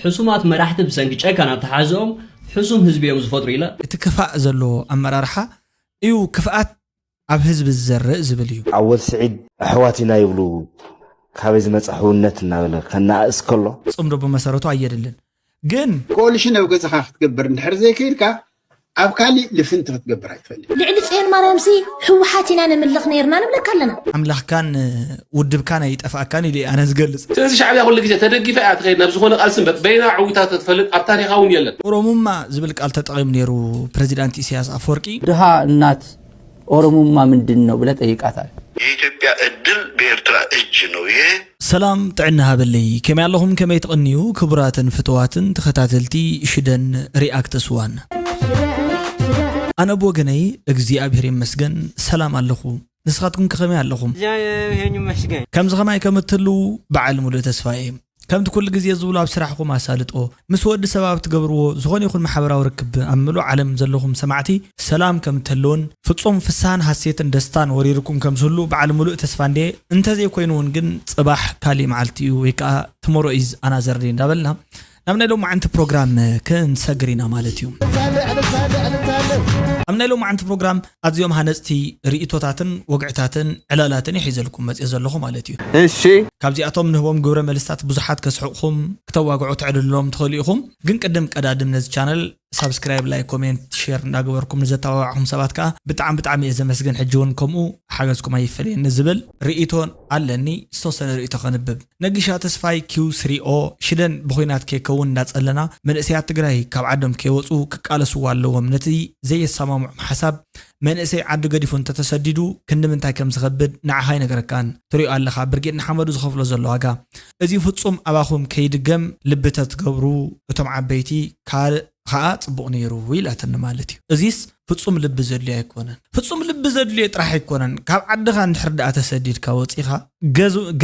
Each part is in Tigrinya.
ሕሱማት መራሕቲ ብሰንኪ ጨካን ኣተሓሕዝኦም ሕሱም ህዝቢ እዮም ዝፈጥሩ ኢለ። እቲ ክፋእ ዘለዎ ኣመራርሓ እዩ ክፍኣት ኣብ ህዝቢ ዝዘርእ ዝብል እዩ። ኣወል ስዒድ ኣሕዋት ኢና ይብሉ፣ ካበይ ዝመፀ ሕውነት እናበለ ከነኣእስ ከሎ። ፅምዶ ብመሰረቱ ኣየድልን ግን ኮሊሽን ኣብ ገዛኻ ክትገብር እንድሕር ዘይክኢልካ ኣብ ካሊእ ልፍንቲ ክትገብር ኣይትኽእልን። ልዕሊ ጽዮን ማርያምሲ ህወሓት ኢና ንምልኽ ነይርና ንብለካ ኣለና። ኣምላኽካን ውድብካን ኣይጠፍኣካን ኢሉ ኣነ ዝገልጽ። ስለዚ ሻዕብያ ኩሉ ግዜ ተደጊፋ እያ ትኸይድ ናብ ዝኾነ ቃልሲ እምበር በይና ዕዊታ ተትፈልጥ ኣብ ታሪኻ እውን የለን። ኦሮሙማ ዝብል ቃል ተጠቒሙ ነይሩ ፕረዚዳንት ኢሳያስ ኣፈወርቂ። ድሃ እናት ኦሮሙማ ምንድን ነው ብለህ ጠይቃታል። የኢትዮጵያ እድል በኤርትራ እጅ ነው። ይሄ ሰላም ጥዕና ሃበለይ ከመይ ኣለኹም ከመይ ትቕንዩ ክቡራትን ፍትዋትን ተኸታተልቲ ሽደን ሪኣክትስ ዋን ኣነ ብወገነይ እግዚኣብሔር ይመስገን ሰላም ኣለኹ ንስኻትኩም ከኸመይ ኣለኹም ከምዚ ኸማይ ከም እትህልዉ በዓል ሙሉእ ተስፋ እየ ከምቲ ኩሉ ግዜ ዝብሉ ኣብ ስራሕኹም ኣሳልጦ ምስ ወዲ ሰብ ኣብ ትገብርዎ ዝኾነ ይኹን ማሕበራዊ ርክብ ኣብ ምሉእ ዓለም ዘለኹም ሰማዕቲ ሰላም ከም እትህልውን ፍጹም ፍስሃን ሃሴትን ደስታን ወሪርኩም ከም ዝህሉ በዓል ሙሉእ ተስፋ እንድየ እንተዘይኮይኑ እውን ግን ጽባሕ ካሊእ መዓልቲ እዩ ወይ ከዓ tomorrow is another day እንዳበልና ናብ ናይ ሎማዓንቲ ፕሮግራም ክንሰግር ኢና ማለት እዩ ኣብ ናይ ሎማዓንቲ ፕሮግራም ኣዝዮም ሃነፅቲ ርእቶታትን ወግዕታትን ዕላላትን ይሒዘልኩም መፅእ ዘለኹ ማለት እዩ እሺ ካብዚኣቶም ንህቦም ግብረ መልስታት ብዙሓት ከስሕቕኹም ክተዋግዑ ትዕድልሎም ትኽእሉ ኢኹም ግን ቅድም ቀዳድም ነዚ ቻነል ሳብስክራይብ ላይክ ኮሜንት ሼር እንዳገበርኩም ንዘተባባዕኹም ሰባት ከዓ ብጣዕሚ ብጣዕሚ እየ ዘመስግን ሕጂ እውን ከምኡ ሓገዝኩም ኣይፈለየኒ ዝብል ርእቶን ኣለኒ ዝተወሰነ ርእቶ ከንብብ ነጊሻ ተስፋይ ኪው ስሪኦ ሽደን ብኹናት ከይከውን እንዳጸለና መንእሰያት ትግራይ ካብ ዓዶም ከይወፁ ክቃለስዎ ኣለዎም ነቲ ዘየሰማምዖም ሓሳብ መንእሰይ ዓዱ ገዲፉ እንተተሰዲዱ ክንዲ ምንታይ ከም ዝኸብድ ንዓኻ ኣይነገረካን ትሪኦ ኣለኻ ብርጌድ ንሓመዱ ዝኸፍሎ ዘሎ ዋጋ እዚ ፍጹም ኣባኹም ከይድገም ልቢ ተትገብሩ እቶም ዓበይቲ ካልእ ኸኣ ጽቡቕ ነይሩ ኢላትኒ ማለት እዩ። እዚስ ፍጹም ልቢ ዘድልዮ ኣይኮነን። ፍጹም ልቢ ዘድልዮ ጥራሕ ኣይኮነን፣ ካብ ዓድኻ እንድሕር ደኣ ተሰዲድካ ወጺኻ ገ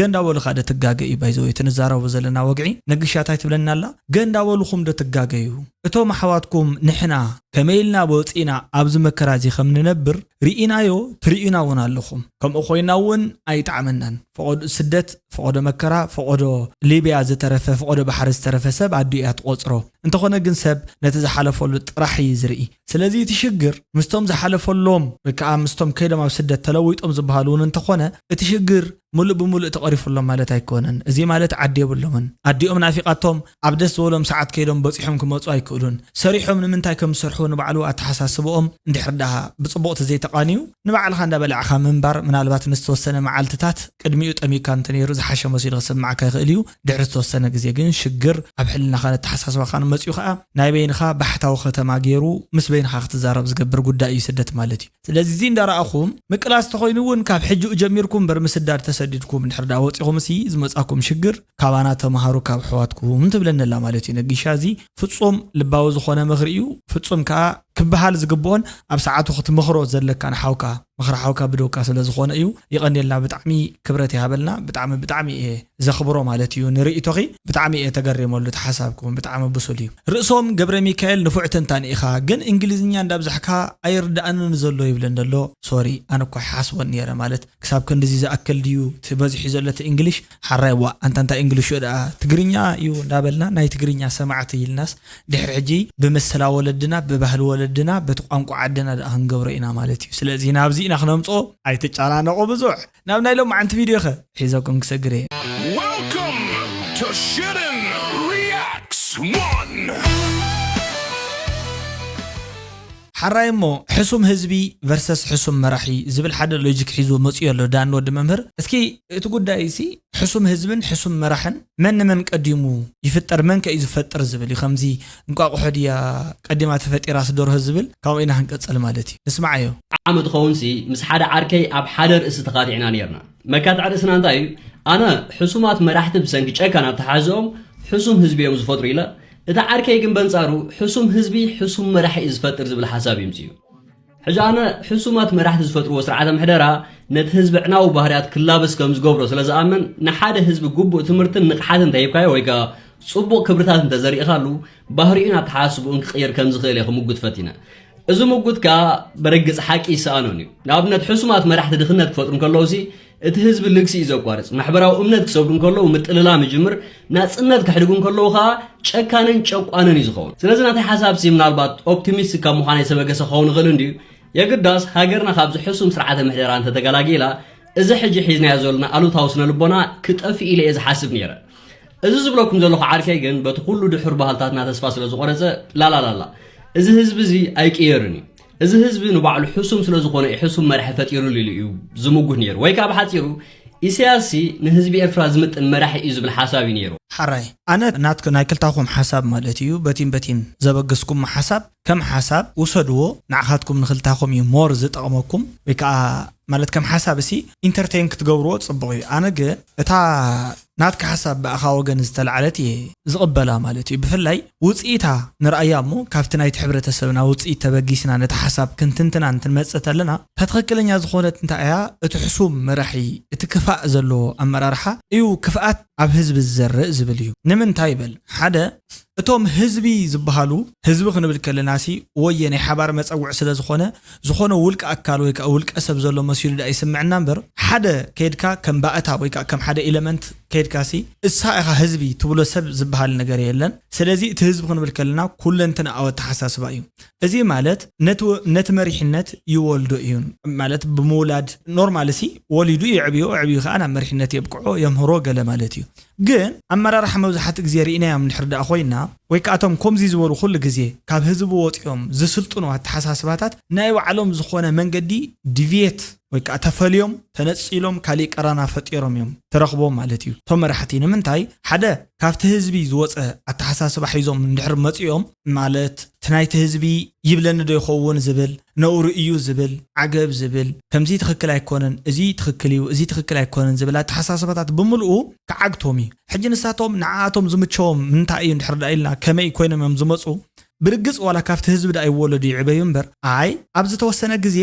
እንዳበሉኻ ዶ ትጋገ እዩ ባይዘወይ እቲ ንዛረቦ ዘለና ወግዒ ነጊሻ ታይ ትብለና ኣላ ገ እንዳበሉኹም ዶ ትጋገዩ እቶም ኣሕዋትኩም ንሕና ከመይ ኢልና ወጺና ኣብዚ መከራ እዚ ከም ንነብር ርኢናዮ ትርእዩና እውን ኣለኹም ከምኡ ኮይና እውን ኣይጠዓመናን ፈቐዶ ስደት ፈቐዶ መከራ ፈቐዶ ሊብያ ዝተረፈ ፈቐዶ ባሕሪ ዝተረፈ ሰብ ኣዲኡ እያ ትቖጽሮ እንተኾነ ግን ሰብ ነቲ ዝሓለፈሉ ጥራሕ እዩ ዝርኢ ስለዚ እቲ ሽግር ምስቶም ዝሓለፈሎም ወይ ከዓ ምስቶም ከይዶም ኣብ ስደት ተለዊጦም ዝበሃሉ እውን እንተኾነ እቲ ሽግር ሙሉእ ብሙሉእ ተቐሪፉሎም ማለት ኣይኮነን እዚ ማለት ዓዲ የብሎምን ኣዲኦም ናፊቓቶም ኣብ ደስ ዝበሎም ሰዓት ከይዶም በፂሖም ክመፁ ኣይክእሉን ሰሪሖም ንምንታይ ከም ዝሰርሑ ንባዕሉ ኣተሓሳስብኦም እንድሕር ደኣ ብፅቡቕ ተዘይተቓንዩ ንባዕልኻ እንዳበላዕኻ ምንባር ምናልባት ንዝተወሰነ መዓልትታት ቅድሚኡ ጠሚካ እንተነይሩ ዝሓሸ መሲሉ ክስምዓካ ይኽእል እዩ ድሕሪ ዝተወሰነ ግዜ ግን ሽግር ኣብ ሕልናኻን ኣተሓሳስባኻን መፂኡ ከዓ ናይ በይንኻ ባሕታዊ ከተማ ገይሩ ምስ በይንኻ ክትዛረብ ዝገብር ጉዳይ እዩ ስደት ማለት እዩ ስለዚ እዚ እንዳረኣኹም ምቅላስ ተኾይኑ እውን ካብ ሕጂኡ ጀሚርኩም እምበር ምስዳድ ተሰዲድኩም እንድሕር ደኣ ወፂኹም እሲ ዝመፃኩም ሽግር ካባና ተምሃሩ ካብ ኣሕዋትኩም ትብለኒ ኣላ ማለት እዩ ነጊሻ እዚ ፍፁም ልባዊ ዝኾነ ምኽሪ እዩ ፍፁም ከዓ ክበሃል ዝግብኦን ኣብ ሰዓቱ ክትመኽሮ ዘለካ ንሓውካ ምኽሪ ሓውካ ብደውካ ስለ ዝኾነ እዩ የቐንየልና ብጣዕሚ ክብረት ይሃበልና ብጣዕሚ ብጣዕሚ እየ ዘኽብሮ ማለት እዩ ንርእይቶኺ ብጣዕሚ እየ ተገሪመሉ እቲ ሓሳብኩም ብጣዕሚ ብሱል እዩ ርእሶም ገብረ ሚካኤል ንፉዕ ተንታኒ ኢኻ ግን እንግሊዝኛ እንዳብዛሕካ ኣይርድኣንን ዘሎ ይብለኒ ኣሎ ሶሪ ኣነ እኳ ይሓስቦን ነይረ ማለት ክሳብ ክንድዚ ዝኣክል ድዩ እቲ በዚሑ ዘሎ እቲ እንግሊሽ ሓራይ ዋ ኣንታ እንታይ እንግሊሽ ደኣ ትግርኛ እዩ እንዳበልና ናይ ትግርኛ ሰማዕቲ ኢልናስ ድሕሪ ሕጂ ብምስላ ወለድና ብባህሊ ወለድና በቲ ቋንቋ ዓድና ደኣ ክንገብሮ ኢና ማለት እዩ ስለዚ ናብዚ ኢና ክነምፅኦ ኣይትጨናነቑ ብዙሕ ናብ ናይ ሎማዓንቲ ቪድዮ ኸ ሒዘኩም ክሰግር እየ Welcome to Shooting Reacts One! ሓራይ እሞ ሕሱም ህዝቢ ቨርሰስ ሕሱም መራሒ ዝብል ሓደ ሎጂክ ሒዙ መፅኡ ኣሎ ዳን ወዲ መምህር እስኪ እቲ ጉዳይ ሲ ሕሱም ህዝብን ሕሱም መራሕን መን ንመን ቀዲሙ ይፍጠር መን ከ እዩ ዝፈጥር ዝብል እዩ ከምዚ እንቋቑሖ ድያ ቀዲማ ተፈጢራስ ደርሆ ዝብል ካብኡ ኢና ክንቀፅል ማለት እዩ ንስማዓዮ ዓመት ኸውን ሲ ምስ ሓደ ዓርከይ ኣብ ሓደ ርእሲ ተኻቲዕና ነይርና መካትዒ ርእስና እንታይ እዩ ኣነ ሕሱማት መራሕቲ ብሰንኪ ጨካን ኣተሓሕዝኦም ሕሱም ህዝቢ እዮም ዝፈጥሩ ኢለ እቲ ዓርከይ ግን በንጻሩ ሕሱም ህዝቢ ሕሱም መራሒ እዩ ዝፈጥር ዝብል ሓሳብ እዩ ምፅኡ ሕጂ ኣነ ሕሱማት መራሕቲ ዝፈጥርዎ ስርዓተ ምሕደራ ነቲ ህዝቢ ዕናዊ ባህርያት ክላበስ ከም ዝገብሮ ስለ ዝኣምን ንሓደ ህዝቢ ግቡእ ትምህርትን ንቕሓትን እንተሂብካዮ ወይ ከኣ ጽቡቕ ክብርታት እንተዘሪእኻሉ ባህሪኡን ኣተሓሳስብኡን ክቕይር ከም ዝኽእል እየ ክምጉት ፈቲነ። እዚ ምጉት ከኣ በረግጽ ሓቂ ይሰኣኖን እዩ። ንኣብነት ሕሱማት መራሕቲ ድኽነት ክፈጥሩ እንከለዉሲ እቲ ህዝቢ ልግሲ እዩ ዘቋርጽ። ማሕበራዊ እምነት ክሰብሩ እንከለዉ ምጥልላም ይጅምር፣ ናጽነት ከሕድጉ እንከለዉ ከኣ ጨካንን ጨቋንን እዩ ዝኸውን። ስለዚ ናተይ ሓሳብ ሲ ምናልባት ኦፕቲሚስት ካብ ምዃነይ ዝተበገሰ ክኸውን ይኽእል እንድዩ። የግዳስ ሃገርና ካብዚ ሕሱም ስርዓተ ምሕደራ እንተተገላጊላ፣ እዚ ሕጂ ሒዝናዮ ዘለና ኣሉታዊ ስነ ልቦና ክጠፍእ ኢለ እየ ዝሓስብ ነይረ። እዚ ዝብለኩም ዘለኹ ዓርከይ ግን በቲ ኩሉ ድሑር ባህልታትና ተስፋ ስለ ዝቖረጸ፣ ላላላላ፣ እዚ ህዝቢ እዚ ኣይቅየርን እዩ። እዚ ህዝቢ ንባዕሉ ሕሱም ስለ ዝኾነ እዩ ሕሱም መራሒ ፈጢሩሉ ኢሉ እዩ ዝምጉት ነይሩ። ወይ ከዓ ብሓጺሩ፣ ኢሳያስ ሲ ንህዝቢ ኤርትራ ዝምጥን መራሒ እዩ ዝብል ሓሳብ እዩ ነይሩ። ሓራይ፣ ኣነ ናትክ ናይ ክልታኹም ሓሳብ ማለት እዩ፣ በቲን በቲን ዘበገስኩም ሓሳብ ከም ሓሳብ ውሰድዎ፣ ንዓኻትኩም ንክልታኹም እዩ ሞር ዝጠቕመኩም፣ ወይ ከዓ ማለት ከም ሓሳብ እሲ ኢንተርቴን ክትገብርዎ ጽቡቕ እዩ። ኣነ ግን እታ ናትካ ሓሳብ ብኣኻ ወገን ዝተላዕለት እየ ዝቕበላ ማለት እዩ። ብፍላይ ውጽኢታ ንርኣያ እሞ ካብቲ ናይቲ ሕብረተሰብና ውጽኢት ተበጊስና ነቲ ሓሳብ ክንትንትና እንትንመጽእ ተለና፣ እታ ትኽክለኛ ዝኾነት እንታይ እያ? እቲ ሕሱም መራሒ፣ እቲ ክፋእ ዘለዎ ኣመራርሓ እዩ ክፍኣት ኣብ ህዝቢ ዝዘርእ ዝብል እዩ። ንምንታይ ይበል? ሓደ፣ እቶም ህዝቢ ዝበሃሉ፣ ህዝቢ ክንብል ከለናሲ ወየ ናይ ሓባር መጸውዕ ስለ ዝኾነ፣ ዝኾነ ውልቀ ኣካል ወይ ከዓ ውልቀ ሰብ ዘሎ መሲሉ ደኣ ይስምዕና እምበር፣ ሓደ ከይድካ ከም ባእታ ወይ ከዓ ከም ሓደ ኤለመንት ከይድካሲ እሳ ኢኻ ህዝቢ ትብሎ ሰብ ዝበሃል ነገር የለን። ስለዚ እቲ ህዝቢ ክንብል ከለና ኩለንትናኣዊ ኣተሓሳስባ እዩ። እዚ ማለት ነቲ ወ-፣ ነቲ መሪሕነት ይወልዶ እዩ። ማለት ብምውላድ ኖርማል ሲ ወሊዱ የዕብዮ፣ ኣዕብዩ ከዓ ናብ መሪሕነት የብቅዖ፣ የምህሮ ገለ ማለት እዩ። ግን ኣመራርሓ መብዛሕትኡ ግዜ ርኢናዮም እንድሕር ደኣ ኮይና፣ ወይ ከዓ እቶም ከምዚ ዝበሉ ኩሉ ግዜ ካብ ህዝቢ ወፂኦም ዝስልጥኑ ኣተሓሳስባታት ናይ ባዕሎም ዝኾነ መንገዲ ዲቪየት ወይ ከዓ ተፈልዮም፣ ተነፂሎም፣ ካሊእ ቀራና ፈጢሮም እዮም ተረኽቦም ማለት እዩ። እቶም መራሕቲ ንምንታይ ሓደ ካብቲ ህዝቢ ዝወፀ ኣተሓሳስባ ሒዞም እንድሕር መፂኦም፣ ማለት እቲ ናይቲ ህዝቢ ይብለኒ ዶ ይኸውን ዝብል፣ ነውሪ እዩ ዝብል፣ ዓገብ ዝብል፣ ከምዚ ትኽክል ኣይኮነን፣ እዚ ትኽክል እዩ፣ እዚ ትኽክል ኣይኮነን ዝብል ኣተሓሳስባታት ብምልኡ ክዓግቶም እዩ። ሕጂ ንሳቶም ንዓኣቶም ዝምቸዎም እንታይ እዩ እንድሕር ደኣ ኢልና፣ ከመይ ኮይኖም እዮም ዝመፁ? ብርግጽ ዋላ ካብቲ ህዝቢ ደኣ ይወለዱ ይዕበዩ እምበር፣ ኣይ ኣብ ዝተወሰነ ግዜ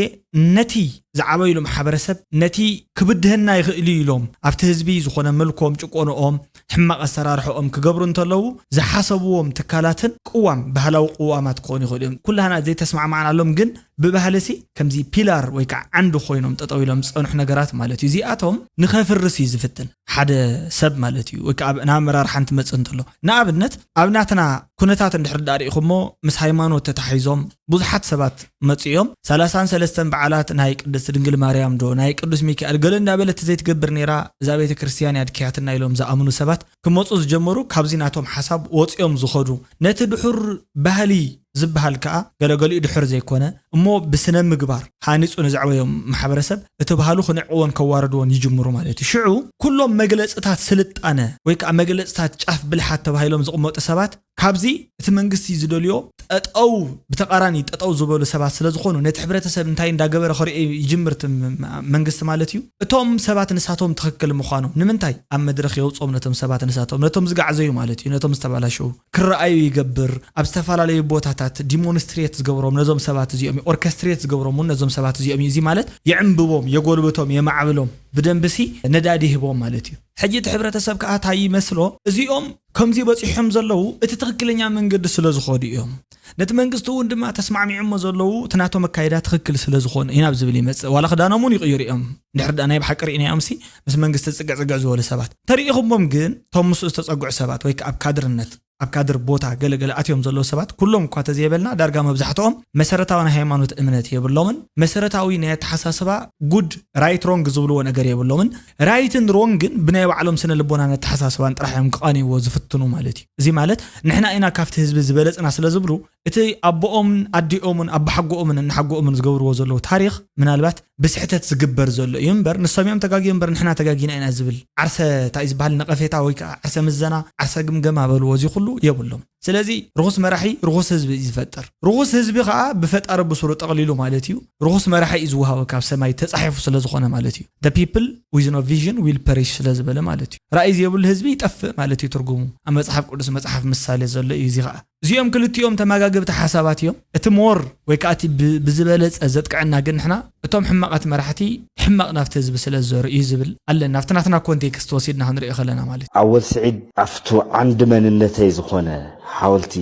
ነቲ ዝዓበይሉ ማሕበረሰብ፣ ነቲ ክብድህና ይኽእል እዩ ኢሎም ኣብቲ ህዝቢ ዝኾነ ምልኮም፣ ጭቆንኦም፣ ሕማቕ ኣሰራርሕኦም ክገብሩ እንተለዉ ዝሓሰብዎም ትካላትን ቅዋም፣ ባህላዊ ቅዋማት ክኾኑ ይኽእሉ እዮም። ኩላህና ዘይተስማዕማዕናሎም ግን ብባህሊ ሲ ከምዚ ፒላር ወይ ከዓ ዓንዲ ኮይኖም ጠጠው ኢሎም ዝጸንሑ ነገራት ማለት እዩ። እዚኣቶም ንኸፍርስ እዩ ዝፍትን ሓደ ሰብ ማለት እዩ። ወይ ከዓ ናብ ኣመራርሓ እንትመጽእ እንተሎ፣ ንኣብነት ኣብ ናትና ኩነታት እንድሕር ደኣ ርኢኹሞ፣ ምስ ሃይማኖት ተታሒዞም ብዙሓት ሰባት መጽዮም፣ ሰላሳን ሰለስተን በዓላት ናይ ቅድስት ድንግል ማርያም ዶ ናይ ቅዱስ ሚካኤል ገለ እንዳበለት ዘይትገብር ነይራ፣ እዛ ቤተ ክርስቲያን እያ ድክያትና ኢሎም ዝኣምኑ ሰባት ክመጹ ዝጀመሩ ካብዚ ናቶም ሓሳብ ወጽዮም ዝኸዱ፣ ነቲ ድሑር ባህሊ ዝበሃል ከኣ ገለገሊኡ ድሑር ዘይኮነ እሞ ብስነ ምግባር ሃኒጹ ንዘዕበዮም ማሕበረሰብ እቲ ባህሉ ክንዕቅዎን ከዋርድዎን ይጅምሩ ማለት እዩ። ሽዑ ኩሎም መግለጽታት ስልጣነ ወይ ከኣ መግለጽታት ጫፍ ብልሓት ተባሂሎም ዝቕመጡ ሰባት ካብዚ እቲ መንግስቲ ዝደልዮ ጠጠው፣ ብተቓራኒ ጠጠው ዝበሉ ሰባት ስለ ዝኾኑ ነቲ ሕብረተሰብ እንታይ እንዳገበረ ከርእዮ ይጅምር እቲ ም-፣ ም-፣ መንግስቲ ማለት እዩ። እቶም ሰባት ንሳቶም ትኽክል ምዃኖም ንምንታይ ኣብ መድረኽ የውፅኦም? ነቶም ሰባት ንሳቶም፣ ነቶም ዝጋዕዘዩ ማለት እዩ፣ ነቶም ዝተባላሸዉ ክረኣዩ ይገብር። ኣብ ዝተፈላለዩ ቦታታት ዲሞንስትሬት ዝገብሮም ነዞም ሰባት እዚኦም እዩ፣ ኦርኬስትሬት ዝገብሮም እውን ነዞም ሰባት እዚኦም እዩ። እዚ ማለት የዕንብቦም፣ የጎልብቶም፣ የማዕብሎም፣ ብደንብሲ ነዳዲ ይህቦም ማለት እዩ። ሕጂ እቲ ሕብረተሰብ ከዓ እንታይ ይመስሎ? እዚኦም ከምዚ በፂሖም ዘለዉ እቲ ትኽክለኛ መንገዲ ስለ ዝኾዱ እዮም። ነቲ መንግስቲ እውን ድማ ተስማዕሚዖሞ ዘለዉ እቲ ናቶም ኣካይዳ ትኽክል ስለ ዝኾነ ኢና ኣብ ዝብል ይመፅእ። ዋላ ክዳኖም እውን ይቕይሩ እዮም። እንድሕር ደኣ ናይ ብሓቂ ርኢናዮምሲ ምስ መንግስቲ ፅግዕ ፅግዕ ዝበሉ ሰባት ተሪኢኹሞም፣ ግን እቶም ምስኡ ዝተፀግዑ ሰባት ወይ ከዓ ኣብ ካድርነት፣ ኣብ ካድር ቦታ ገለገለ ኣትዮም ዘለዉ ሰባት ኩሎም እኳ ተዘይበልና ዳርጋ መብዛሕትኦም መሰረታዊ ናይ ሃይማኖት እምነት የብሎምን። መሰረታዊ ናይ ኣተሓሳስባ ጉድ ራይት ሮንግ ዝብልዎ ነገር የብሎምን። ራይትን ሮንግን ብናይ ባዕሎም ስነ ልቦናን ኣተሓሳስባን ጥራሕ እዮም ክቓንይዎ ዝፍትኑ ማለት እዩ። እዚ ማለት ንሕና ኢና ካብቲ ህዝቢ ዝበለጽና ስለ ዝብሉ እቲ ኣቦኦምን ኣዲኦምን ኣቦሓጎኦምን እናሓጎኦምን ዝገብርዎ ዘለዉ ታሪኽ ምናልባት ብስሕተት ዝግበር ዘሎ እዩ እምበር ንሶም እዮም ተጋግዮም እምበር ንሕና ተጋጊና ኢና ዝብል ዓርሰ እንታይ እዩ ዝበሃል ነቐፌታ ወይ ከዓ ዓርሰ ምዘና ዓርሰ ግምገማ በልዎ እዚ ኩሉ የብሎም። ስለዚ ርኹስ መራሒ ርኹስ ህዝቢ እዩ ዝፈጥር። ርኹስ ህዝቢ ከዓ ብፈጣሪ ብስሩ ጠቕሊሉ ማለት እዩ። ርኹስ መራሒ እዩ ዝወሃቦ ካብ ሰማይ ተፃሒፉ ስለ ዝኾነ ማለት እዩ። The people with no vision will perish ስለ ዝበለ ማለት እዩ። ራእይ ዘይብሉ ህዝቢ ይጠፍእ ማለት እዩ ትርጉሙ። ኣብ መፅሓፍ ቅዱስ መፅሓፍ ምሳሌ ዘሎ እዩ። እዚ ከዓ እዚኦም ክልቲኦም ተመጋገብቲ ሓሳባት እዮም። እቲ ሞር ወይ ከዓ እቲ ብ-፣ ብዝበለፀ ዘጥቅዐና ግን ንሕና እቶም ሕማቓት መራሕቲ ሕማቕ ናብቲ ህዝቢ ስለ ዘርእዩ ዝብል ኣለ። ናብቲ ናትና ኮንቴክስት ወሲድና ክንሪኦ ከለና ማለት እዩ። ኣወል ስዒድ ኣብቱ ዓንዲ መንነተይ ዝኾነ ሓወልቲ፣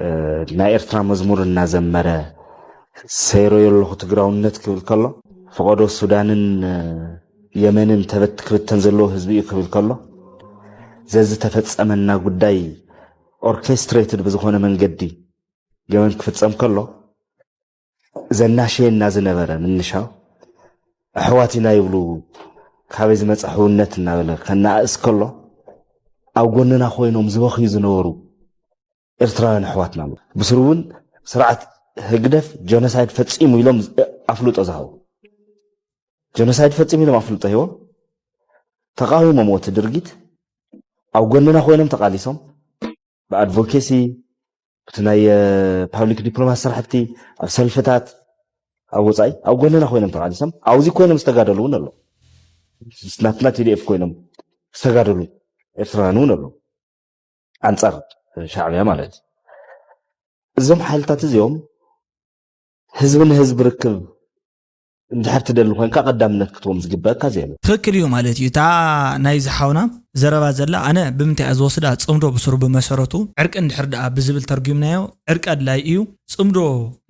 እ፣ ናይ ኤርትራ መዝሙር እናዘመረ ሰይረዮ ኣለኹ ትግራውነት ክብል ከሎ ፈቐዶ ሱዳንን፣ እ፣ የመንን ተበት ክብተን ዘለዎ ህዝቢ እዩ ክብል ከሎ፣ ዘዝተፈጸመና ጉዳይ ኦርኬስትሬትድ ብዝኾነ መንገዲ ገበን ክፍጸም ከሎ፣ ዘናሸየና ዝነበረ ምንሻው፣ ኣሕዋት ኢና ይብሉ፣ ካበይ ዝመጸ ሕውነት እናበለ ከነኣእስ ከሎ፣ ኣብ ጎንና ኮይኖም ዝበኽዩ ዝነበሩ ኤርትራውያን ኣሕዋትና ኣለዉ። ብስሩ እውን ስርዓት ህግደፍ ጀኖሳይድ ፈጺሙ ኢሎም ኣፍልጦ ዝሃቡ፣ ጀኖሳይድ ፈጺሙ ኢሎም ኣፍልጦ ሂቦም፣ ተቃዊሞም እቲ ድርጊት፣ ኣብ ጎንና ኮይኖም ተቃሊሶም፣ ብኣድቮኬሲ፣ ብቲ ናይ ፓብሊክ ዲፕሎማሲ ስራሕቲ፣ ኣብ ሰልፍታት፣ ኣብ ወፃኢ ኣብ ጎንና ኮይኖም ተቃሊሶም፣ ኣብዚ ኮይኖም ዝተጋደሉ እውን ኣለዉ። ናትና ቲ ዲ ኤፍ ኮይኖም ዝተጋደሉ ኤርትራውያን እውን ኣለዉ፣ ኣንፃር ሻዕብያ ማለት እዩ። እዞም ሓይልታት እዚኦም ህዝቢ ንህዝቢ ርክብ እንድሕር ትደሊ ኮይንካ ቀዳምነት ክትዎም ዝግበእካ ዜና። ትኽክል እዩ ማለት እዩ። እታ ናይ ዝሓውና ዘረባ ዘላ ኣነ ብምንታይ እያ ዝወስዳ? ጽምዶ ብስሩ ብመሰረቱ ዕርቂ እንድሕር ደኣ ብዝብል ተርጉምናዮ ዕርቂ ኣድላይ እዩ። ጽምዶ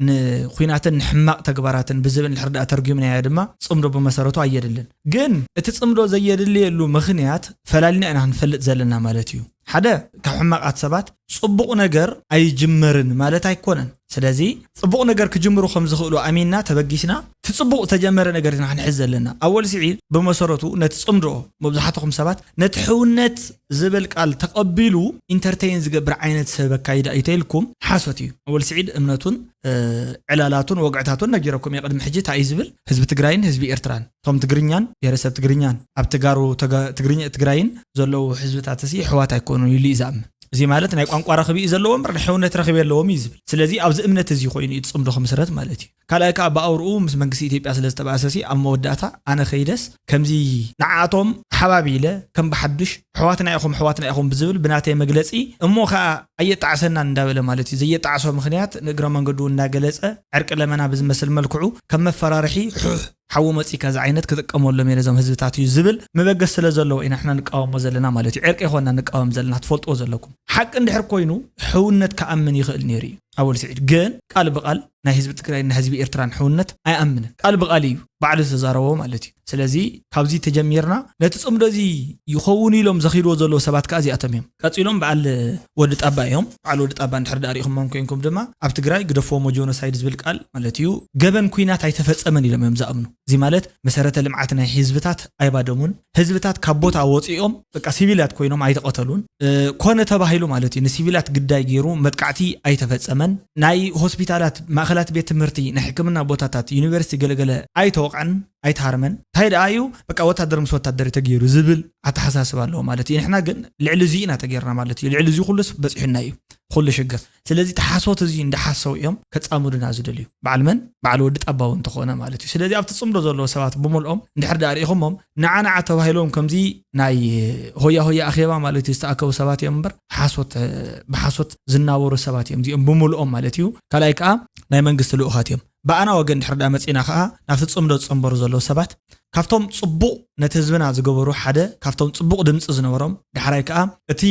ንኹናትን ንሕማቕ ተግባራትን ብዝብል እንድሕር ደኣ ተርጉምናዮ ድማ ጽምዶ ብመሰረቱ ኣየድልን። ግን እቲ ጽምዶ ዘየድልየሉ ምኽንያት ፈላሊና ኢና ክንፈልጥ ዘለና ማለት እዩ። ሓደ ካብ ሕማቓት ሰባት ጽቡቕ ነገር ኣይጅመርን ማለት ኣይኮነን። ስለዚ ጽቡቕ ነገር ክጅምሩ ከም ዝኽእሉ ኣሚንና ተበጊስና እቲ ጽቡቕ ዝተጀመረ ነገር ኢና ክንሕዝ ዘለና። ኣወል ስዒድ ብመሰረቱ ነቲ ጽምዶ መብዛሕትኹም ሰባት ነቲ ሕውነት ዝብል ቃል ተቐቢሉ ኢንተርቴይን ዝገብር ዓይነት ሰብ ኣካይዳ እዩ ተይልኩም ሓሶት እዩ። ኣወል ስዒድ እምነቱን ዕላላቱን ወግዕታቱን ነጊረኩም እየ ቅድሚ ሕጂ እንታይ እዩ ዝብል ህዝቢ ትግራይን ህዝቢ ኤርትራን እቶም ትግርኛን ብሄረሰብ ትግርኛን ኣብ ተጋሩ ትግራይን ዘለዉ ህዝብታት ሲ ኣሕዋት ኣይኮኑን ኢሉ እዩ ዝኣምን። እዚ ማለት ናይ ቋንቋ ረኽቢ እዩ ዘለዎ እምበር ናይ ሕውነት ረኽቢ የለዎም እዩ ዝብል። ስለዚ ኣብዚ እምነት እዚ ኮይኑ እዩ ጽምዶ ክምስረት ማለት እዩ። ካልኣይ ከዓ ብኣውርኡ ምስ መንግስቲ ኢትዮጵያ ስለ ዝተባእሰ ሲ ኣብ መወዳእታ ኣነ ከይደስ ከምዚ ንዓኣቶም ሓባቢለ ከም ብሓዱሽ ኣሕዋትና ኢኹም ኣሕዋትና ኢኹም ብዝብል ብናተይ መግለፂ እሞ ከዓ ኣየጣዕሰናን እንዳበለ ማለት እዩ። ዘየጣዕሶ ምኽንያት ንእግረ መንገዱ እናገለፀ ዕርቂ ለመና ብዝመስል መልክዑ ከም መፈራርሒ ሑሕ ሓዊ መፂካ እዚ ዓይነት ክጥቀመሎም እየ ነዞም ህዝብታት እዩ ዝብል መበገስ ስለ ዘለዎ ኢና ንሕና ንቃወሞ ዘለና ማለት እዩ። ዕርቂ ይኮና ንቃወም ዘለና ትፈልጥዎ ዘለኩም። ሓቂ እንድሕር ኮይኑ ሕውነት ክኣምን ይኽእል ነይሩ እዩ ኣወል ስዒድ። ግን ቃል ብቃል ናይ ህዝቢ ትግራይ ናይ ህዝቢ ኤርትራን ሕውነት ኣይኣምንን። ቃል ብቃል እዩ ባዕሉ ዝተዛረቦ ማለት እዩ። ስለዚ ካብዚ ተጀሚርና ነቲ ጽምዶ እዚ ይኸውን ኢሎም ዘኺድዎ ዘለዉ ሰባት ከዓ እዚኣቶም እዮም። ቀጺሎም በዓል ወዲ ጣባ እዮም። በዓል ወዲ ጣባ እንድሕር ደኣ ሪኢኹሞም ኮይንኩም ድማ ኣብ ትግራይ ግደፍዎም ጀኖሳይድ ዝብል ቃል ማለት እዩ ገበን ኩናት ኣይተፈጸመን ኢሎም እዮም ዝኣምኑ። እዚ ማለት መሰረተ ልምዓት ናይ ህዝብታት ኣይባደሙን። ህዝብታት ካብ ቦታ ወፂኦም በቃ ሲቪላት ኮይኖም ኣይተቐተሉን። ኮነ ተባሂሉ ማለት እዩ ንሲቪላት ግዳይ ገይሩ መጥቃዕቲ ኣይተፈጸመን። ናይ ሆስፒታላት፣ ማእኸላት ቤት ትምህርቲ፣ ናይ ሕክምና ቦታታት፣ ዩኒቨርሲቲ ገለገለ ኣይተወቕዐን ኣይተሃርመን። እንታይ ደኣ እዩ በቃ ወታደር ምስ ወታደር ተገይሩ ዝብል ኣተሓሳስባ ኣለዎ ማለት እዩ። ንሕና ግን ልዕሊ እዚ ኢና ተገይርና ማለት እዩ። ልዕሊ እዚ ኩሉስ በፂሑና እዩ ኩሉ ሽግር። ስለዚ ተሓሶት እዚ እንዳሓሰው እዮም ከፃምዱና ዝደልዩ። በዓል መን? በዓል ወዲ ጣባው እንተኾነ ማለት እዩ። ስለዚ ኣብቲ ጽምዶ ዘለዉ ሰባት ብምልኦም እንድሕር ደኣ ርኢኹሞም ንዓ ንዓ ተባሂሎም ከምዚ ናይ ሆያ ሆያ ኣኼባ ማለት እዩ ዝተኣከቡ ሰባት እዮም እምበር ሓሶት ብሓሶት ዝናበሩ ሰባት እዮም እዚኦም ብምልኦም ማለት እዩ። ካልኣይ ከዓ ናይ መንግስቲ ልኡኻት እዮም። ብኣና ወገን ድሕር ደኣ መጺና ከዓ ናብቲ ጽምዶ ዝጸንበሩ ዘለዉ ሰባት ካብቶም ጽቡቕ ነቲ ህዝብና ዝገበሩ ሓደ ካብቶም ጽቡቕ ድምፂ ዝነበሮም ዳሕራይ ከዓ እቲ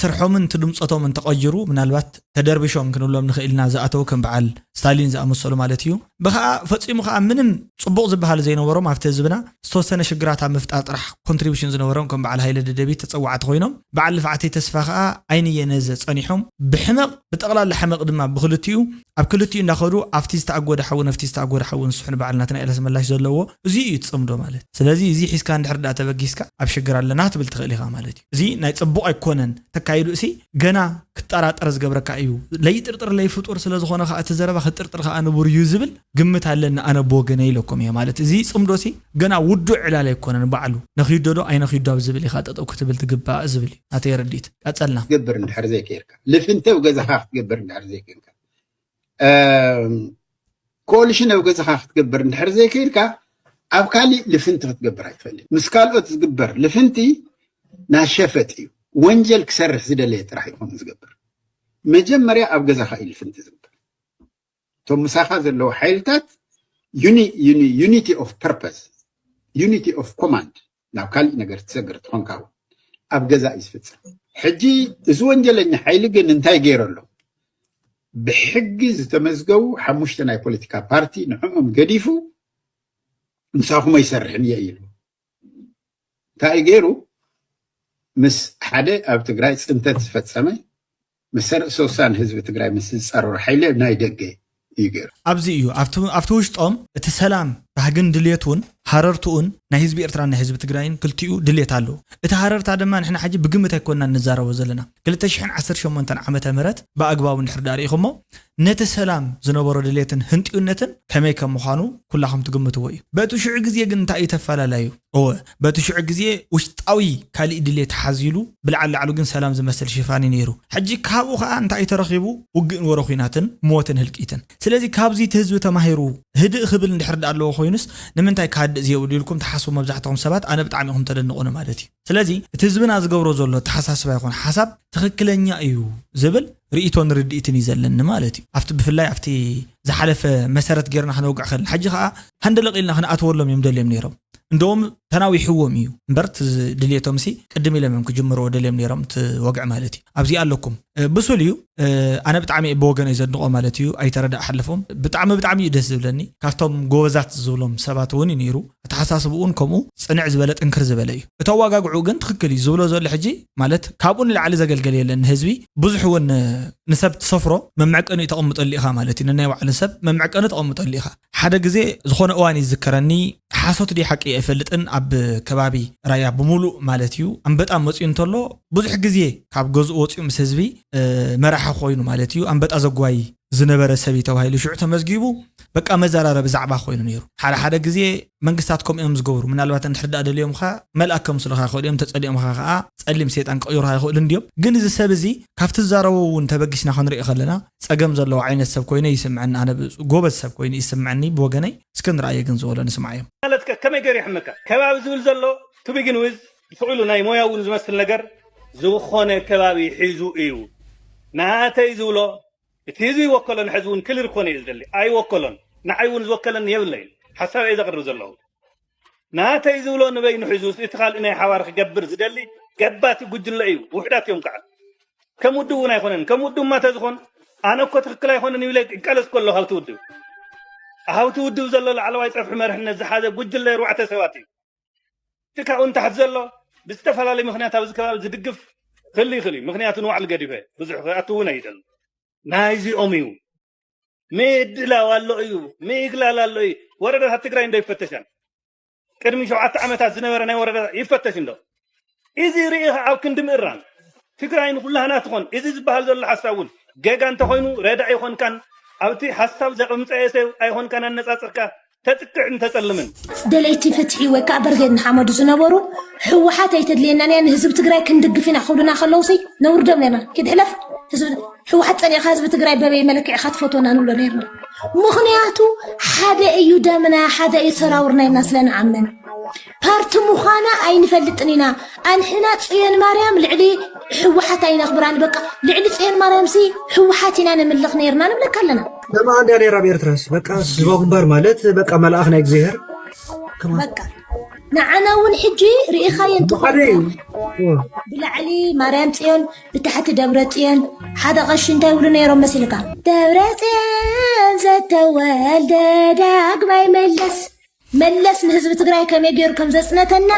ስርሖምን እቲ ድምፀቶምን ተቐይሩ ምናልባት ተደርቢሾም ክንብሎም ንኽእል ኢና ዝኣተው ከም በዓል ስታሊን ዝኣመሰሉ ማለት እዩ። ብኸዓ ፈፂሙ ከዓ ምንም ፅቡቕ ዝበሃል ዘይነበሮም ኣብቲ ህዝብና ዝተወሰነ ሽግራት ኣብ ምፍጣር ጥራሕ ኮንትሪቢሽን ዝነበሮም ከም በዓል ሃይለ ደደቢት ተፀዋዕቲ ኮይኖም በዓል ልፍዓተይ ተስፋ ከዓ ኣይንየነዘ ፀኒሖም ብሕመቕ ብጠቕላላ ሕመቕ ድማ ብክልቲኡ ኣብ ክልቲኡ እንዳኸዱ ኣብቲ ዝተኣጎደ ሓዊ ነፍቲ ዝተኣጎደ ሓዊ ንስሑ ንበዓል ናትናኤል ኣስመላሽ ዘለዎ እዚ እዩ ፅምዶ ማለት። ስለዚ እዚ ሒዝካ እንድሕር ዳ ተበጊስካ ኣብ ሽግር ኣለና ክትብል ትኽእል ኢኻ ማለት እዩ። እዚ ናይ ፅቡቕ ኣይኮነን ተካይዱ እሲ ገና ክጠራጠር ዝገብረካ እዩ። ለይጥርጥር ለይፍጡር ስለ ዝኾነ ከዓ እቲ ዘረባ ክጥርጥር ከዓ ንቡር እዩ ዝብል ግምት ኣለኒ ኣነ ብወገነ ኢለኩም እየ ማለት። እዚ ፅምዶ ሲ ገና ውዱእ ዕላል ኣይኮነን ባዕሉ ነኺዶ ዶ ኣይነኺዶ ኣብ ዝብል ኢኻ ጠጠው ክትብል ትግባእ ዝብል እዩ ናተይ ርድኢት። ቀፀልና። ክትገብር እንድሕር ዘይከይርካ ልፍንተ ኣብ ገዛኻ ክትገብር እንድሕር ዘይከይርካ ኮሊሽን ኣብ ገዛኻ ክትገብር እንድሕር ዘይከይድካ ኣብ ካሊእ ልፍንቲ ክትገብር ኣይትኽእልን። ምስ ካልኦት ዝግበር ልፍንቲ ናሸፈጥ እዩ። ወንጀል ክሰርሕ ዝደለየ ጥራሕ ይኾን ዝገብር። መጀመርያ ኣብ ገዛኻ እዩ ልፍንቲ ዝግበር። እቶም ምሳኻ ዘለዉ ሓይልታት unity of purpose, unity of command ናብ ካሊእ ነገር ትሰግር ትኾንካ እውን ኣብ ገዛ እዩ ዝፍፀም። ሕጂ እዚ ወንጀለኛ ሓይሊ ግን እንታይ ገይሩ ኣሎ? ብሕጊ ዝተመዝገቡ ሓሙሽተ ናይ ፖለቲካ ፓርቲ ንዕኦም ገዲፉ ምሳኹም ኣይሰርሕን እየ ኢሉ። እንታይ እዩ ገይሩ? ምስ ሓደ ኣብ ትግራይ ፅንተት ዝፈፀመ፣ ምስ ርእሰ ውሳነ ህዝቢ ትግራይ ምስ ዝፀረሩ ሓይሊ ናይ ደገ እዩ ገይሩ። ኣብዚ እዩ ኣብቲ ውሽጦም እቲ ሰላም ባህግን ድልየቱን ሃረርትኡን ናይ ህዝቢ ኤርትራን ናይ ህዝቢ ትግራይን ክልቲኡ ድልየት ኣለዎ። እቲ ሃረርታ ድማ ንሕና ሕጂ ብግምት ኣይኮንና እንዛረቦ ዘለና። ክልተ ሽሕን ዓሰርተ ሸሞንተን ዓመተ ምህረት ብኣግባቡ እንድሕር ዳኣ ርኢኹሞ፣ ነቲ ሰላም ዝነበሮ ድልየትን ህንጥዩነትን ከመይ ከም ምዃኑ ኩላኹም ትግምትዎ እዩ። በቲ ሽዑ ግዜ ግን እንታይ እዩ ተፈላለዩ? እወ፣ በቲ ሽዑ ግዜ ውሽጣዊ ካሊእ ድሌት ሓዚሉ፣ ብላዕሊ ላዕሉ ግን ሰላም ዝመስል ሽፋን እዩ ነይሩ። ሕጂ ካብኡ ኸኣ እንታይ እዩ ተረኺቡ? ውግእን ወረ ኹናትን፣ ሞትን ህልቂትን። ስለዚ ካብዚ እቲ ህዝቢ ተማሂሩ ህድእ ክብል እንድሕር ደኣ ኣለዎ ኮይኑስ፣ ንምንታይ ክሃድእ ዝየብሉ ኢልኩም ትሓስቡ መብዛሕትኹም ሰባት፣ ኣነ ብጣዕሚ ኢኹም ተደንቑኒ ማለት እዩ። ስለዚ እቲ ህዝብና ዝገብሮ ዘሎ ኣተሓሳስባ ይኹን ሓሳብ ትኽክለኛ እዩ ዝብል ርእይቶን ርድኢትን እዩ ዘለኒ ማለት እዩ። ኣብቲ ብፍላይ ኣብቲ ዝሓለፈ መሰረት ጌርና ክነውግዕ ከለና፣ ሕጂ ኸኣ ሃንደለቕ ኢልና ክንኣትወሎም እዮም ደልዮም ነይሮም። እንደውም ተናዊሕዎም እዩ እምበር፣ እቲ ድልየቶም ሲ ቅድም ኢሎም እዮም ክጅምርዎ ደልዮም ነይሮም፣ እቲ ወግዒ ማለት እዩ። ኣብዚኣ ኣለኩም። እ፣ ብሱል እዩ። እ፣ ኣነ ብጣዕሚ ብወገነይ ዘድንቖ ማለት እዩ። ኣይተረዳእ ሓለፎም። ብጣዕሚ፣ ብጣዕሚ እዩ ደስ ዝብለኒ። ካብቶም ጎበዛት ዝብሎም ሰባት እውን እዩ ነይሩ። ኣተሓሳስብኡ እውን ከምኡ ጽንዕ ዝበለ፣ ጥንክር ዝበለ እዩ። እቲ ኣዋጋግዑ ግን ትኽክል እዩ ዝብሎ ዘሎ ሕጂ፣ ማለት ካብኡ ንላዕሊ ዘገልገለ የለን ንህዝቢ። ብዙሕ እውን ንሰብ ትሰፍሮ መመዕቀኒ ተቐምጠሉ ኢኻ ማለት እዩ። ንናይ ባዕሉ ሰብ መመዕቀኒ ተቐምጠሉ ኢኻ። ሓደ ግዜ ዝኾነ እዋን ይዝከረኒ፣ ሓሶት ድዩ ሓቂ ኣይፈልጥን፣ ኣብ ከባቢ ራያ ብምሉእ ማለት እዩ ኣንበጣ መፅዩ እንተሎ፣ ብዙሕ ግዜ ካብ ገዝኡ ወፂኡ ምስ ህዝቢ፣ እ፣ መራሒ ኮይኑ ማለት እዩ ኣንበጣ ዘጓይ ዝነበረ ሰብ እዩ ተባሂሉ ሽዑ ተመዝጊቡ። በቃ መዘራረቢ ዛዕባ ኮይኑ ነይሩ። ሓደ ሓደ ግዜ መንግስታት ከምኡ እዮም ዝገብሩ። ምናልባት እንድሕር ደኣ ደልዮምኻ መልኣክ ከምስሉኻ ይኽእሉ እዮም፣ ተጸሊኦምኻ ኸኣ ጸሊም ሰይጣን ክቕይሩኻ ይኽእሉ እንድዮም። ግን እዚ ሰብ እዚ ካብ ትዛረቦ እውን ተበጊስና ክንርኢ ከለና ጸገም ዘለዎ ዓይነት ሰብ ኮይነ ይስምዐኒ። ኣነ ብ-፣ ጎበዝ ሰብ ኮይኑ ይስምዐኒ ብወገነይ። እስከ ንርኣዮ ግን ዝበሎ ንስምዓዮ። ማለት ከ ከመይ ገይሩ የሕመካ? ከባቢ ዝብል ዘሎ to begin with ስቕ ኢሉ ናይ ሞያ እውን ዝመስል ነገር ዝኾነ ከባቢ ሒዙ እዩ። ናተይ ዝብሎ እቲ ህዝቢ ይወከሎ፣ ንሕዚ እውን ክሊር ክኾነ እየ ዝደሊ። ኣይወከሎን። ንዓይ እውን ዝወከለኒ የብለይን። ሓሳብ እየ ዘቕርብ ዘለኹ። ናተይ ዝብሎ ንበይኑ ሒዙ፣ እቲ ካልእ ናይ ሓባር ክገብር ዝደሊ ገባቲ ጉጅለ እዩ። ውሑዳት እዮም ከዓ። ከም ውድብ እውን ኣይኮነን። ከም ውድብ እማ ተዝኾን፣ ኣነ እኮ ትኽክል ኣይኮነን ይብለ ይቃለስ ከሎ ሃብቲ ውድብ። ሃብቲ ውድብ ዘሎ ላዕለዋይ ጸፍሒ መርሕነት ዝሓዘ ጉጅለ ኣርባዕተ ሰባት እዩ። እቲ ካብኡ ንታሕቲ ዘሎ ብዝተፈላለየ ምኽንያት ኣብዚ ከባቢ ዝድግፍ ክህሉ ይኽእል እዩ። ምኽንያቱ ንባዕሉ ገዲፈ ብዙሕ ክኣቱ እውን ኣይደልን። ናይዚኦም እዩ። ምድላው ኣሎ እዩ። ምእግላል ኣሎ እዩ። ወረዳታት ትግራይ እንዶ ይፈተሻል? ቅድሚ ሸውዓተ ዓመታት ዝነበረ ናይ ወረዳታት ይፈተሽ እንዶ? እዚ ርኢኻ ኣብ ክንዲ ምእራም ትግራይ ንኩላህና ትኾን። እዚ ዝበሃል ዘሎ ሓሳብ እውን ጌጋ እንተኾይኑ ረዳእ ኣይኾንካን። ኣብቲ ሓሳብ ዘቐምፀየ ሰብ ኣይኾንካን ኣነፃፅርካ ተጥቅዕን ተጸልምን። ደለይቲ ፍትሒ ወይ ከዓ በርጌድ ንሓመዱ ዝነበሩ ህወሓት ኣይተድልየናን እያ፣ ንህዝቢ ትግራይ ክንድግፍ ኢና ክብሉና ከለውሲ ነውርዶም ነርና። ኪድ ሕለፍ፣ ህዝቢ፣ ህወሓት ጸሊእኻ ህዝቢ ትግራይ በበይ መለክዒ ኢኻ ትፈትወና ንብሎ ነርና። ምኽንያቱ ሓደ እዩ ደምና፣ ሓደ እዩ ሰራውርና ኢልና ስለ ንኣምን። ፓርቲ ምዃና ኣይንፈልጥን ኢና። ኣንሕና ጽዮን ማርያም ልዕሊ ህወሓት ኣይነኽብራን። በቃ ልዕሊ ጽዮን ማርያም ሲ ህወሓት ኢና ንምልኽ ነርና ንብለካ ኣለና። ለማ እንድያ ነይራ ኣብ ኤርትራስ። በቃ ህዝባዊ ግንባር ማለት በቃ መልኣኽ ናይ እግዚኣብሔር። ከማ- በቃ ንዓና እውን ሕጂ ርኢኻዮ ሓደ እንትኾን እዩ። ዎ። ብላዕሊ ማርያም ጽዮን፣ ብታሕቲ ደብረ ጽዮን። ሓደ ቐሺ እንታይ ይብሉ ነይሮም መሲልካ? ደብረ ጽዮን ዘተወልደ ዳግማይ መለስ። መለስ ንህዝቢ ትግራይ ከመይ ገይሩ ከም ዘጽነተና፣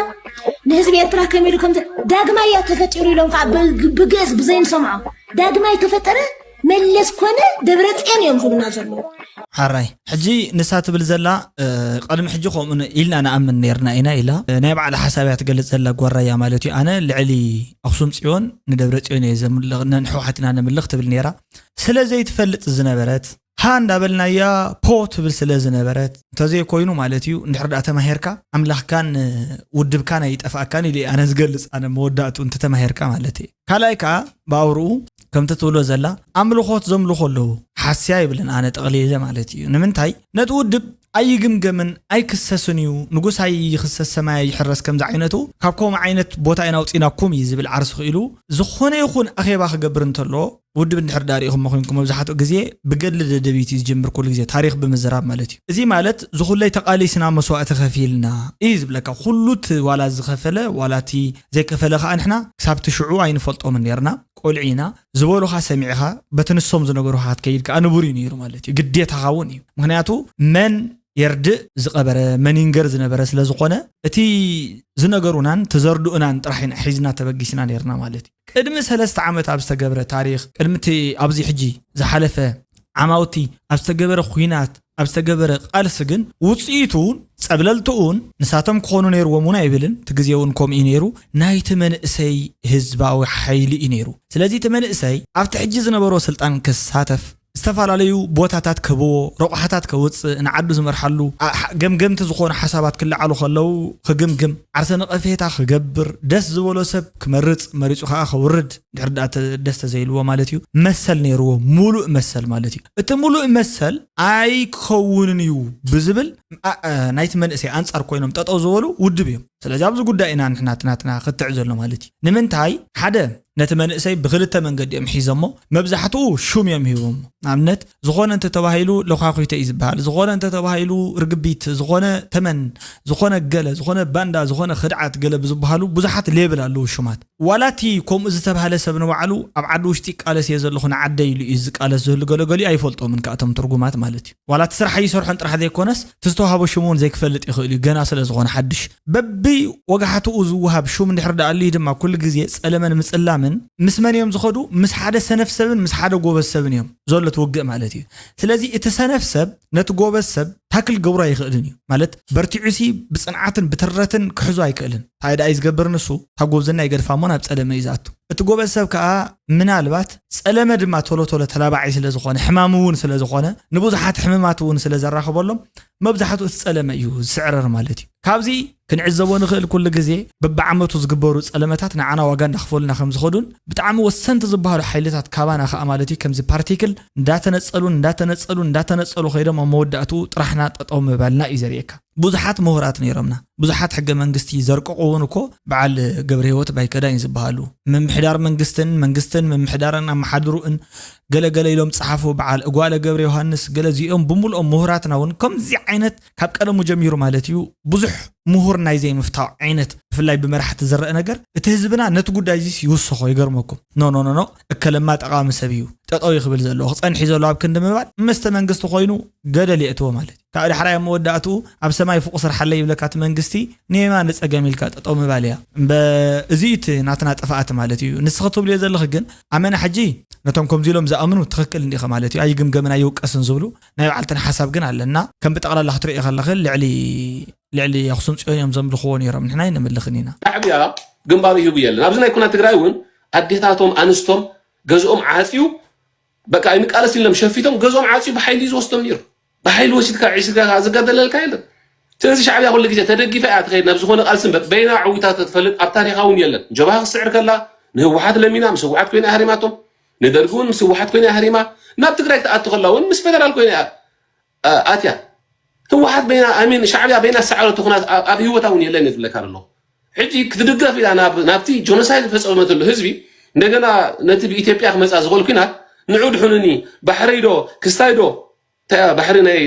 ንህዝቢ ኤርትራ ከመይ ኢሉ ከም ዘ-፣ ዳግማይ እያ ተፈጢሩ ኢሎም ከዓ ብ-፣ ብግእዝ ብዘይንሰምዖ ዳግማይ ተፈጠረ መለስ ኮነ ደብረ ጽዮን እዮም ዝብሉና ዘለዉ። ሓራይ፣ ሕጂ ንሳ ትብል ዘላ፣ እ፣ ቅድሚ ሕጂ ከምኡ ን-፣ ኢልና ንኣምን ነርና ኢና ኢላ። እ፣ ናይ ባዕላ ሓሳብ እያ ትገልጽ ዘላ ጓራያ ማለት እዩ። ኣነ ልዕሊ ኣኽሱም ጽዮን ንደብረ ጽዮን እየ ዘምልኽ፣ ን-፣ ንሕወሓት ኢና ንምልኽ ትብል ነይራ። ስለ ዘይትፈልጥ ዝነበረት፣ ሃ እንዳበልናያ ፖ ትብል ስለ ዝነበረት፣ እንተዘይኮይኑ ማለት እዩ፣ እንድሕር ደኣ ተማሂርካ፣ ኣምላኽካን ውድብካን ኣይጠፍኣካን ኢሉ እየ ኣነ ዝገልጽ፣ ኣነ መወዳእቱ እንተተማሂርካ ማለት እየ። ካልኣይ ከኣ፣ ብኣውርኡ ከምቲ ትብሎ ዘላ፣ ኣምልኾት ዘምልኹ ኣለዉ፣ ሓስያ ይብልን ኣነ ጠቕሊለ ማለት እዩ። ንምንታይ? ነቲ ውድብ ኣይግምገምን ኣይክሰስን እዩ። ንጉስ ኣይኽሰስ ሰማይ ኣይሕረስ ከምዚ ዓይነቱ፣ ካብ ከምኡ ዓይነት ቦታ ኢና ኣውጺእናኩም እዩ ዝብል ዓርሱ ክኢሉ፣ ዝኾነ ይኹን ኣኼባ ክገብር እንተሎ፣ ውድብ እንድሕር ዳኣ ርኢኹሞ ኮይንኩም፣ መብዛሕትኡ ግዜ ብገድሊ ደደቢት እዩ ዝጅምር፣ ኩሉ ግዜ ታሪኽ ብምዝራብ ማለት እዩ። እዚ ማለት ዝኹለይ ተቓሊስና መስዋእቲ ከፊልና እዩ ዝብለካ። ኩሉ እቲ ዋላ ዝኸፈለ ዋላ እቲ ዘይከፈለ ከኣ ንሕና ክሳብ እቲ ሽዑ ኣይንፈልጦምን ነርና፣ ቆልዑ ኢና፣ ዝበሉኻ ሰሚዕኻ በቲ ንሶም ዝነገሩኻ ክትከይድ ከኣ ንቡር እዩ ነይሩ ማለት እዩ። ግዴታኻ እውን እዩ። ምኽንያቱ መን የርድእ ዝቐበረ መኒንገር ዝነበረ ስለ ዝኾነ፣ እቲ ዝነገሩናን ትዘርድኡናን ጥራሕ ኢና ሒዝና ተበጊስና ነርና ማለት እዩ። ቅድሚ ሰለስተ ዓመት ኣብ ዝተገብረ ታሪኽ፣ ቅድሚ እቲ ኣብዚ ሕጂ ዝሓለፈ ዓማውቲ ኣብ ዝተገበረ ኹናት፣ ኣብ ዝተገበረ ቃልሲ ግን ውፅኢቱ እውን ጸብለልትኡ እውን ንሳቶም ክኾኑ ነይርዎም እውን ኣይብልን። እቲ ግዜ እውን ከምኡ እዩ ነይሩ። ናይቲ መንእሰይ ህዝባዊ ሓይሊ እዩ ነይሩ። ስለዚ እቲ መንእሰይ ኣብቲ ሕጂ ዝነበሮ ስልጣን ክሳተፍ፣ ዝተፈላለዩ ቦታታት ክህብዎ፣ ረቑሓታት ከውፅእ፣ ንዓዱ ዝመርሓሉ፣ ኣ- ሓ- ገምገምቲ ዝኾኑ ሓሳባት ክለዓሉ ከለዉ ክግምግም፣ ዓርሰ ነቐፌታ ክገብር፣ ደስ ዝበሎ ሰብ ክመርጽ፣ መሪጹ ከዓ ከውርድ፣ ድሕሪ ደኣ ተ- ደስ ተዘይልዎ ማለት እዩ። መሰል ነይርዎ፣ ሙሉእ መሰል ማለት እዩ። እቲ ሙሉእ መሰል ኣይክኸውንን እዩ ብዝብል ኣ- ኣ- ናይቲ መንእሰይ ኣንጻር ኮይኖም ጠጠው ዝበሉ ውድብ እዮም። ስለዚ ኣብዚ ጉዳይ ኢና ንሕና ትናትና ክትዕ ዘሎ ማለት እዩ። ንምንታይ ሓደ ነቲ መንእሰይ ብክልተ መንገዲ እዮም ሒዞሞ። መብዛሕትኡ ሹም እዮም ሂቦሞ። ንኣብነት ዝኾነ እንተተባሂሉ ለዃኹይተ እዩ ዝበሃል፣ ዝኾነ እንተተባሂሉ ርግቢት፣ ዝኾነ ተመን፣ ዝኾነ ገለ፣ ዝኾነ ባንዳ፣ ዝኾነ ክድዓት ገለ ብዝበሃሉ ብዙሓት ሌብል ኣለዉ ሹማት። ዋላ እቲ ከምኡ ዝተባህለ ሰብ ንባዕሉ ኣብ ዓዲ ውሽጢ ይቃለስ እየ ዘለኹ ንዓደይ ኢሉ እዩ ዝቃለስ ዝህሉ ገለገሊኡ ኣይፈልጦምን ከኣቶም ትርጉማት ማለት እዩ። ዋላ እቲ ስራሕ ኣይሰርሖን ጥራሕ ዘይኮነስ እቲ ዝተዋህቦ ሽም እውን ዘይክፈልጥ ይኽእል እዩ ገና ስለ ዝኾነ ሓድሽ። በቢ ወጋሕትኡ ዝወሃብ ሹም እንድሕር ደኣ ኣልዩ ድማ ኩሉ ግዜ ጸለመን ምጽላምን ምስ መን እዮም ዝኸዱ? ምስ ሓደ ሰነፍ ሰብን ምስ ሓደ ጎበዝ ሰብን እዮም ዘሎ እቲ ውግእ ማለት እዩ። ስለዚ እቲ ሰነፍ ሰብ ነቲ ጎበዝ ሰብ ታክል ገብሩ ኣይኽእልን እዩ ማለት በርቲዑሲ ብጽንዓትን ብትረትን ክሕዞ ኣይክእልን። እንታይ ደኣ እዩ ዝገብር ንሱ? እታ ጎብዝና ይገድፋ እሞ ናብ ጸለመ እዩ ዝኣቱ። እቲ ጎበዝ ሰብ ከኣ ምናልባት ጸለመ ድማ ቶሎ ቶሎ ተላባዓይ ስለ ዝኾነ ሕማም እውን ስለ ዝኾነ ንብዙሓት ሕምማት እውን ስለ ዘራኽበሎም መብዛሕትኡ እቲ ጸለመ እዩ ዝስዕረር ማለት እዩ። ካብዚ ክንዕዘቦ ንኽእል ኩሉ ግዜ በብዓመቱ ዝግበሩ ጸለመታት ንዓና ዋጋ እንዳኽፈሉና ከም ዝኸዱን ብጣዕሚ ወሰንቲ ዝበሃሉ ሓይልታት ካባና ከኣ ማለት እዩ ከምዚ ፓርቲክል እንዳተነጸሉን እንዳተነጸሉን እንዳተነጸሉ ከይዶም ኣብ መወዳእትኡ ጥራሕና ጠጠው ምባልና እዩ ዘርእየካ። ብዙሓት ምሁራት ነይሮምና። ብዙሓት ሕገ መንግስቲ ዘርቀቑ እውን እኮ በዓል ገብረ ህይወት ባይከዳኝ ዝበሃሉ ምምሕዳር መንግስትን መንግስትን ምምሕዳርን ኣመሓድሩእን ገለገለ ኢሎም ጸሓፉ። በዓል እጓለ ገብረ ዮሃንስ ገለ እዚኦም ብምልኦም ምሁራትና እውን ከምዚ ዓይነት ካብ ቀደሙ ጀሚሩ ማለት እዩ ብዙሕ ምሁር ናይ ዘይምፍታው ዓይነት ብፍላይ ብመራሕቲ ዝረአ ነገር እቲ ህዝብና ነቲ ጉዳይ እዚስ ይውስኾ ይገርመኩም። ኖ ኖ ኖ ኖ እከለማ ጠቓሚ ሰብ እዩ ጠጠው እዩ ክብል ዘለዎ ክጸንሕ እዩ ዘለዎ ኣብ ክንዲ ምባል ምስቲ መንግስቲ ኮይኑ ገደል የእትዎ ማለት እዩ። ካብ ዳሕራይ ኣብ መወዳእትኡ ኣብ ሰማይ ፉቕ ስርሓለይ ይብለካ እቲ መንግስቲ ንየማን ንጸገም ኢልካ ጠጠው ምባል እያ። እምበ እዚ እዩ እቲ ናትና ጥፍኣት ማለት እዩ። ንስኺ ትብልዮ ዘለኺ ግን ኣመና ሕጂ ነቶም ከምዚ ኢሎም ዝኣምኑ ትኽክል እንዲኻ ማለት እዩ ኣይግምገምን ኣይውቀስን ዝብሉ ናይ ባዕልተን ሓሳብ ግን ኣለና። ከም ብጠቕላላ ክትርእዮ ከለኺ ልዕሊ ልዕሊ ኣኽሱም ጽዮን እዮም ዘምልኽዎ ነይሮም። ንሕና ኣይነምልኽን ኢና። ሻዕብያ ግንባሩ ይህቡ የለን። ኣብዚ ናይ ኩናት ትግራይ እውን ኣዴታቶም ኣንስቶም ገዝኦም ዓፅዩ በቃ ኣይንቃለስ ኢሎም ሸፊቶም ገዝኦም ዓፅዩ ብሓይሊ እዩ ዝወስዶም ነይሩ። ብሓይሊ ወሲድካ ዒስካ ዝጋደለልካ የለን። ስለዚ ሻዕብያ ኩሉ ግዜ ተደጊፋ እያ ትኸይድ ናብ ዝኾነ ቃልሲ እምበር በይና ዓዊታ ተትፈልጥ ኣብ ታሪኻ እውን የለን። ጀብሃ ክትስዕር ከላ ንህወሓት ለሚና ምስ ህወሓት ኮይና ኣህሪማቶም። ንደርጊ እውን ምስ ህወሓት ኮይና ኣህሪማ ናብ ትግራይ ክትኣቱ ከላ እውን ምስ ፌደራል ኮይና እያ ኣትያ። ህወሓት በይና ኣሚን ሻዕብያ በይና ዝሰዓረቶ ኩናት ኣብ ህይወታ እውን የለን እየ ዝብለካ ዘለኹ። ሕጂ ክትድገፍ ኢላ ናብቲ ጆኖሳይድ ዝፈፀመትሉ ህዝቢ እንደገና ነቲ ብኢትዮጵያ ክመፃ ዝኽእል ኩናት ንዑ ድሕኑኒ ባሕረይ ዶ ክስታይ ዶ እንታይ እያ ባሕሪ ናይ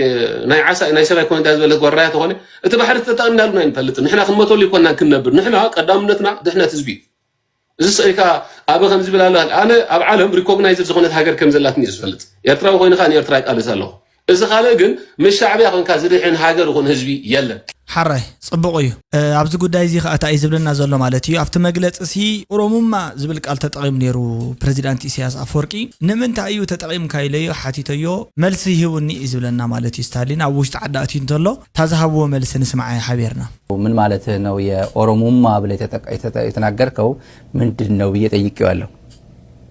ናይ ዓሳ ናይ ሰብ ኣይኮነ እንታይ ዝበለት ጓራያ ተኾነ እቲ ባሕሪ ተጠቒምናሉ ኣይንፈልጥን። ንሕና ክንመተሉ ይኮንና ክንነብር ንሕና ቀዳምነትና ድሕነት ህዝቢ እዩ። እዚ ስእልካ ኣበ ከም ዝብል ኣሎ ኣነ ኣብ ዓለም ሪኮግናይዝድ ዝኾነት ሃገር ከም ዘላትኒ እየ ዝፈልጥ። ኤርትራዊ ኮይንካ ንኤርትራ ይቃልስ ኣለኹ። እዚ ካልእ ግን ምስ ሻዕብያ ኮንካ ዝድሕን ሃገር ይኹን ህዝቢ የለን። ሓራይ ጽቡቕ እዩ። ኣብዚ ጉዳይ እዚ ከኣ እንታይ እዩ ዝብለና ዘሎ ማለት እዩ ኣብቲ መግለጺ ሲ ኦሮሙማ ዝብል ቃል ተጠቒሙ ነይሩ ፕረዚዳንት ኢሳያስ ኣፈወርቂ ንምንታይ እዩ ተጠቒምካ ኢለዮ ሓቲተዮ መልሲ ይህቡኒ እዩ ዝብለና ማለት እዩ ስታሊን ኣብ ውሽጢ ዓዲ ኣትዩ እንተሎ እታ ዝሃብዎ መልሲ ንስምዓ ሓቢርና። ምን ማለትህ ነው የኦሮሙማ ብለህ የተናገርከው ምንድን ነው ብዬ ጠይቄዋለሁ።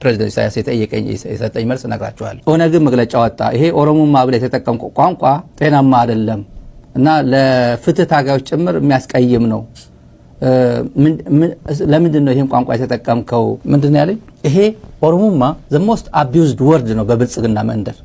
ፕሬዚደንት ኢሳያስ የጠየቀኝ የሰጠኝ መልስ እነግራችኋለሁ። ኦነግም መግለጫ ወጣ። ይሄ ኦሮሙማ ብለህ የተጠቀምከው ቋንቋ ጤናማ አይደለም እና ለፍትህ ታጋዮች ጭምር የሚያስቀይም ነው። ለምንድን ነው ይህን ቋንቋ የተጠቀምከው? ምንድን ነው ያለኝ? ይሄ ኦሮሙማ the most abused word ነው በብልጽግና መንደር።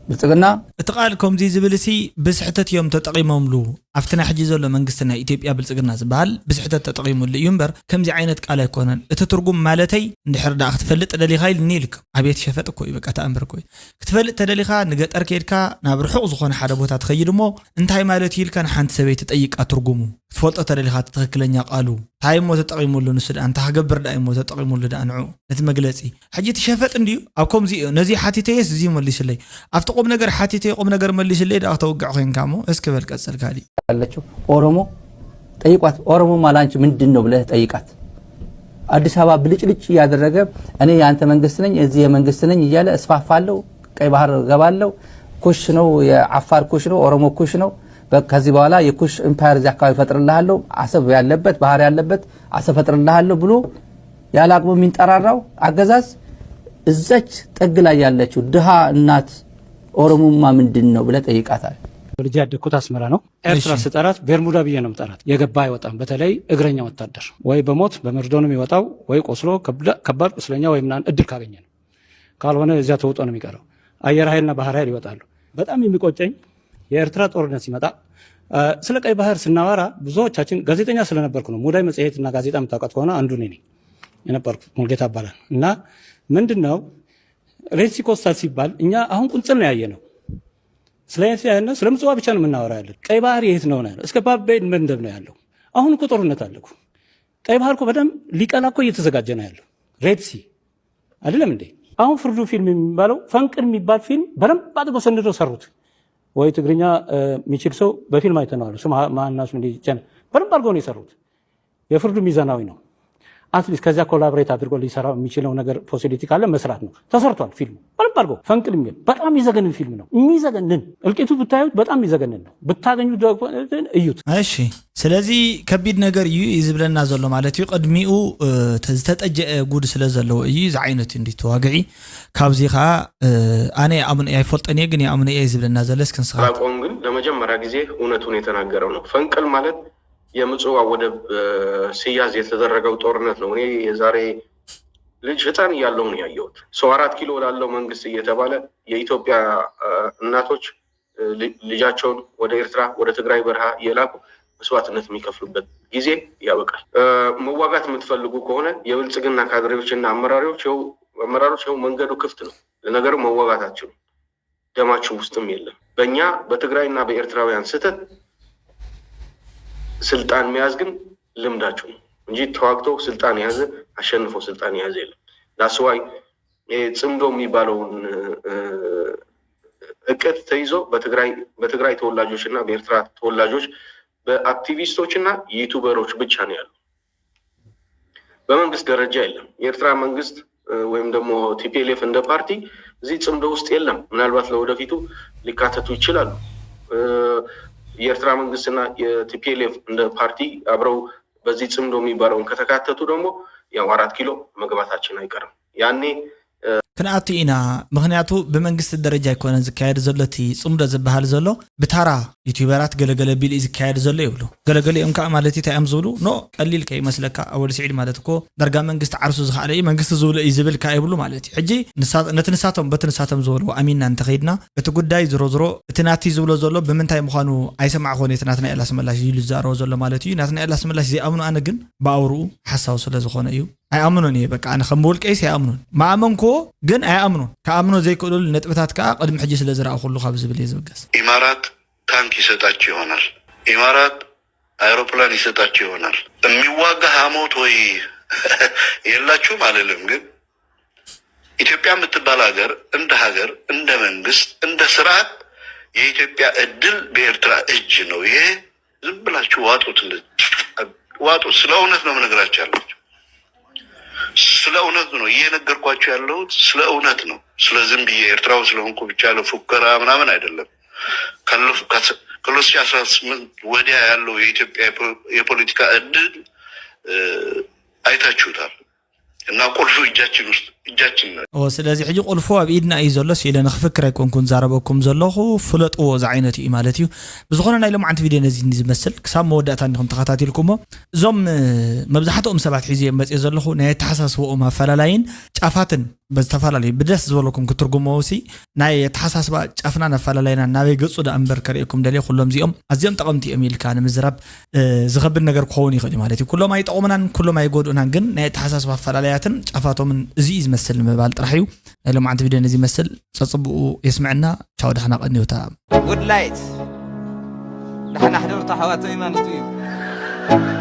ብልጽግና እቲ ቃል ከምዚ ዝብል ሲ ብስሕተት እዮም ተጠቒሞምሉ። ኣብቲ ናይ ሕጂ ዘሎ መንግስቲ ናይ ኢትዮጵያ ብልጽግና ዝበሃል ብስሕተት ተጠቒሙሉ እዩ እምበር፣ ከምዚ ዓይነት ቃል ኣይኮነን። እቲ ትርጉም ማለተይ፣ እንድሕር ደኣ ክትፈልጥ ደሊኻ ኢልኒ ኢልኩም። ኣቤት ሸፈጥ እኮ እዩ፣ በቃ ተኣምር እኮ እዩ። ክትፈልጥ ተደሊኻ ንገጠር ከይድካ ናብ ርሑቕ ዝኾነ ሓደ ቦታ ትኸይድ እሞ፣ እንታይ ማለት እዩ ኢልካ ንሓንቲ ሰበይቲ ጠይቃ ትርጉሙ። ክትፈልጦ ተደሊኻ እቲ ትኽክለኛ ቃሉ እንታይ እሞ ተጠቒሙሉ ንሱ ደኣ፣ እንታይ ክገብር ደኣ እሞ ተጠቒሙሉ ደኣ ንዑ። ነቲ መግለጺ። ሕጂ እቲ ሸፈጥ እንድዩ፣ ኣብ ከምዚ እዩ። ነዚ ሓቲተየስ እዚ መሊስለይ። ኣብቲ ቁም ነገር ሓቲተየ ቁም ነገር መሊስለይ ደኣ ክተውግዕ ኮይንካ እሞ፣ እስኪ በል ቀጽል ካሊእ። ያለችው ኦሮሞ ጠይቋት። ኦሮሞ ማላንች ምንድን ነው ብለህ ጠይቃት። አዲስ አበባ ብልጭልጭ እያደረገ እኔ የአንተ መንግስት ነኝ፣ እዚህ የመንግስት ነኝ እያለ እስፋፋለሁ፣ ቀይ ባህር እገባለሁ፣ ኩሽ ነው፣ የአፋር ኩሽ ነው፣ ኦሮሞ ኩሽ ነው፣ በ- ከዚህ በኋላ የኩሽ ኢምፓየር እዚህ አካባቢ እፈጥርልሃለሁ፣ አሰብ ያለበት፣ ባህር ያለበት አሰብ እፈጥርልሃለሁ ብሎ ያለ አቅሙ የሚንጠራራው አገዛዝ እዛች ጥግ ላይ ያለችው ድሃ እናት ኦሮሞማ ምንድን ነው ብለህ ጠይቃታል። ተወልጄ ያደግኩት አስመራ ነው። ኤርትራ እሺ። ስጠራት ቤርሙዳ ብዬ ነው የምጠራት። የገባ አይወጣም። በተለይ እግረኛ ወታደር ወይ በሞት በመርዶ ነው የሚወጣው፣ ወይ ቆስሎ ከብዳ- ከባድ ቁስለኛ ወይ ምናምን እድል ካገኘ ነው። ካልሆነ እዚያ ተውጦ ነው የሚቀረው። አየር ኃይልና ባህር ኃይል ይወጣሉ። በጣም የሚቆጨኝ የኤርትራ ጦርነት ሲመጣ አ፣ ስለ ቀይ ባህር ስናወራ ብዙዎቻችን፣ ጋዜጠኛ ስለነበርኩ ነው። ሙዳይ መጽሔትና ጋዜጣ የምታውቃት ከሆነ አንዱ እኔ ነኝ የነበርኩ፣ ሙልጌታ እባላለሁ። እና ምንድን ነው ሬድ ሲ ኮስታል ሲባል እኛ አሁን ቁንጽል ነው ያየ ነው። ስለ ኤርትራ ያለ ስለ ምጽዋ ብቻ ነው የምናወራ ያለን። ቀይ ባህር የት ነው ነው ያለው? እስከ ባብ ኤል መንደብ ነው ያለው። አሁን እኮ ጦርነት አለ እኮ። ቀይ ባህር እኮ በደንብ ሊቀላ እኮ እየተዘጋጀ ነው ያለው። ሬድ ሲ አይደለም እንዴ? አሁን ፍርዱ ፊልም የሚባለው፣ ፈንቅል የሚባል ፊልም በደንብ አድርገው ሰንደው ሰሩት። ወይ ትግርኛ እ፣ የሚችል ሰው በፊልም አይተነዋል። እሱ ማ- ማናስ እንዲ ቻነ በደንብ አድርገው ነው የሰሩት። የፍርዱ ሚዛናዊ ነው። አትሊስት ከዚያ ኮላብሬት አድርጎ ሊሰራው የሚችለው ነገር ፖሲቢሊቲ ካለ መስራት ነው። ተሰርቷል ፊልሙ በደንብ አድርገው። ፈንቅል የሚል በጣም የሚዘገንን ፊልም ነው። የሚዘገንን እልቂቱ ብታዩት በጣም የሚዘገንን ነው። ብታገኙ እዩት። እሺ፣ ስለዚ ከቢድ ነገር እዩ እዩ ዝብለና ዘሎ ማለት እዩ። ቅድሚኡ እ፣ ተ- ዝተጠጀአ ጉድ ስለ ዘለዎ እዩ እዚ ዓይነት እንዲ ተዋግዒ። ካብዚ ከዓ እ፣ ኣነ ይኣምን ኣይፈልጦን እየ፣ ግን ይኣምን እየ ዝብለና ዘሎ። እስኪ ንስኻ ላቆም ግን ለመጀመሪያ ጊዜ እውነቱን የተናገረው ነው። ፈንቅል ማለት የምጽዋ ወደብ እ፣ ሲያዝ የተደረገው ጦርነት ነው። እኔ የዛሬ ልጅ ህፃን እያለሁ ነው ያየሁት። ሰው አራት ኪሎ ላለው መንግስት እየተባለ የኢትዮጵያ እ፣ እናቶች እ፣ ል- ልጃቸውን ወደ ኤርትራ ወደ ትግራይ በረሃ እየላኩ መስዋዕትነት የሚከፍሉበት ጊዜ ያበቃል። እ፣ መዋጋት የምትፈልጉ ከሆነ የብልጽግና ካድሬዎችና አመራሪዎች ይኸው አመራሮች ይኸው መንገዱ ክፍት ነው። ለነገሩ መዋጋት አትችሉም። ደማችሁ ውስጥም የለም። በእኛ በትግራይና በኤርትራውያን ስህተት ስልጣን መያዝ ግን ልምዳችሁ ነው እንጂ ተዋግቶ ስልጣን የያዘ አሸንፎ ስልጣን የያዘ የለም። ዳስዋይ ጽምዶ የሚባለውን እ፣ እቅድ ተይዞ በትግራይ በትግራይ ተወላጆች እና በኤርትራ ተወላጆች በአክቲቪስቶች እና ዩቱበሮች ብቻ ነው ያለው። በመንግስት ደረጃ የለም። የኤርትራ መንግስት እ፣ ወይም ደግሞ ቲፒኤልኤፍ እንደ ፓርቲ እዚህ ጽምዶ ውስጥ የለም። ምናልባት ለወደፊቱ ሊካተቱ ይችላሉ። እ፣ የኤርትራ መንግስትና የቲፒኤልኤፍ እንደ ፓርቲ አብረው በዚህ ጽምዶ የሚባለውን ከተካተቱ ደግሞ ያው አራት ኪሎ መግባታችን አይቀርም። ያኔ ክንኣቱ ኢና። ምኽንያቱ ብመንግስቲ ደረጃ ኣይኮነን ዝካየድ ዘሎ እቲ ጽምዶ ዝበሃል ዘሎ፣ ብታራ ዩቲዩበራት ገለገለ ቢሉ እዩ ዝካየድ ዘሎ ይብሉ። ገለገሊኦም ከዓ ማለት እንታይ እዮም ዝብሉ? ኖ ቀሊል ከይመስለካ፣ ኣወል ስዒድ ማለት እኮ ዳርጋ መንግስቲ ዓርሱ ዝኸኣለ እዩ፣ መንግስቲ ዝብሎ እዩ ዝብል ከዓ ይብሉ ማለት እዩ። ሕጂ ንሳ- ነቲ ንሳቶም በቲ ንሳቶም ዝበልዎ ኣሚንና እንተኸይድና፣ እቲ ጉዳይ ዝሮ ዝሮ እቲ ናቲ ዝብሎ ዘሎ ብምንታይ ምዃኑ ኣይሰማዕኹን እየ፣ እቲ ናትናኤል ኣስመላሽ ኢሉ ዝዛረቦ ዘሎ ማለት እዩ። ናትናኤል ኣስመላሽ ዘይኣምኑ ኣነ ግን ብኣውርኡ ሓሳዊ ስለ ዝኾነ እዩ። ኣይኣምኖን እየ። በቃ ኣነ ከም ብውልቀይስ ኣይኣምኖን። ማኣመንክዎ ግን ኣይኣምኖን። ክኣምኖ ዘይክእለሉ ነጥብታት ከዓ ቅድሚ ሕጂ ስለ ዝረኣኹሉ ካብ ዝብል እየ ዝብገስ። ኢማራት ታንክ ይሰጣችሁ ይሆናል። ኢማራት አይሮፕላን ይሰጣችሁ ይሆናል። የሚዋጋ ሐሞት ወይ የላችሁም አልልም፣ ግን ኢትዮጵያ የምትባል ሀገር እንደ ሀገር፣ እንደ መንግስት፣ እንደ ስርዓት የኢትዮጵያ እድል በኤርትራ እጅ ነው። ይሄ ዝም ብላችሁ ዋጡት፣ እንደ- ዋጡት። ስለ እውነት ነው የምነግራችሁ ያለችው። ስለ እውነት ነው እየነገርኳችሁ ያለሁት፣ ስለ እውነት ነው። ስለ ዝም ብዬ ኤርትራዊ ስለሆንኩ ብቻ ለፉከራ ምናምን አይደለም። ከሁለት ሺህ አስራ ስምንት ወዲያ ያለው የኢትዮጵያ የፖለቲካ እድል አይታችሁታል። እና ቁልፉ እጃችን ውስጥ እጃችን ነው። ስለዚህ ሕጂ ቁልፉ ኣብ ኢድና እዩ ዘሎ ኢለ ንክፍክር ኣይኮንኩን ዛረበኩም ዘለኹ፣ ፍለጥዎ እዚ ዓይነት እዩ ማለት እዩ። ብዝኾነ ናይ ሎማዓንቲ ቪድዮ ነዚ ዝመስል ክሳብ መወዳእታ እንዲኹም ተኸታቲልኩሞ። እዞም መብዛሕትኦም ሰባት ሒዘ መፅእ ዘለኹ ናይ ኣተሓሳስብኦም ኣፈላላይን ጫፋትን ብዝተፈላለዩ ብደስ ዝበለኩም ክትርጉመዎ ሲ ናይ ኣተሓሳስባ ጫፍና ነፈላለይና ናበይ ገጹ ደኣ እምበር ከርእየኩም ደልየ። ኩሎም እዚኦም ኣዝዮም ጠቐምቲ እዮም ኢልካ ንምዝራብ ዝኸብድ ነገር ክኸውን ይኽእል እዩ ማለት እዩ። ኩሎም ኣይጠቕሙናን ኩሎም ኣይጎድኡናን፣ ግን ናይ ኣተሓሳስባ ኣፈላለያትን ጫፋቶምን እዚ እዩ ዝመስል ንምባል ጥራሕ እዩ። ናይ ሎማዓንቲ ቪድዮ ነዚ ይመስል። ጸጽብኡ የስምዐና። ቻው፣ ደሓና ቀንዩታ። ጉድ ላይት። ደሓና ሕደሩ ኣሕዋተይ ማለት እዩ።